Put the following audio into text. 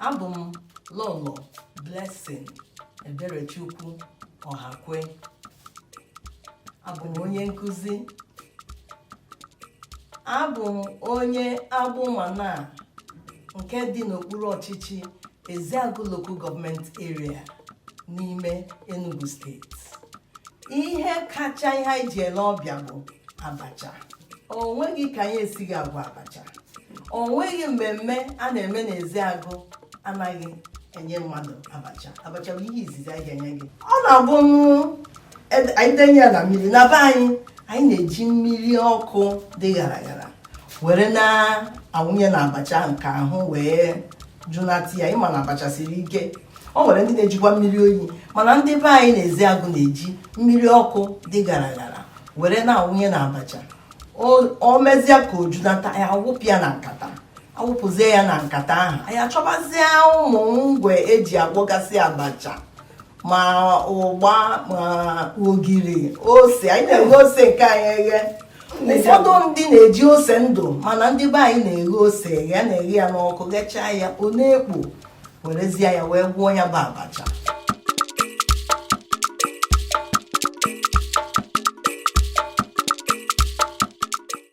Abụ m Lọlọ Blessing Eberechukwu Ọhakwe. Abụ m onye nkụzi. Abụ m onye Agbụmana nke dị n'okpuru ọchịchị Ezeagu Local Government Area n'ime Enugu Steeti. Ihe kacha ihe anyị ji ele ọbịa bụ abacha. O nweghị ka anyị esighị agwọ abacha. O nweghị mmemme a na-eme n'Ezeagụ anaghị enye mmadụ abacha. Abacha bụ ihe izizi a ga-enye gị. Ọ na-abụ anyị denye ya na mmiri. Na be anyị, anyị na-eji mmiri ọkụ dị ghara ghara were na-awụnye na abacha nke ahụ wee jụnata ya. Ịma na abacha siri ike. O nwere ndị na-ejikwa mmiri oyi, mana ndị be anyị n'Ezeagụ na-eji mmiri ọkụ dị gara gara were na-awụnye na abacha. O mezie ka o junata ya, awụpụ ya na nkata. Awụpụzie ya na nkata ahụ, anyị achọbazie ụmụ ngwe eji agwọgasị abacha, ma ụgba, ma ogiri, ose. Anyị na-eghe ose nke anyị eghe. Ụfọdụ ndị na-eji ose ndụ, mana ndị be anyị na-eghe ose eghe, na-eghe ya n'ọkụ, ghechaa ya, ọ na-ekpo, werezie ya wee gwọọ ya bụ abacha.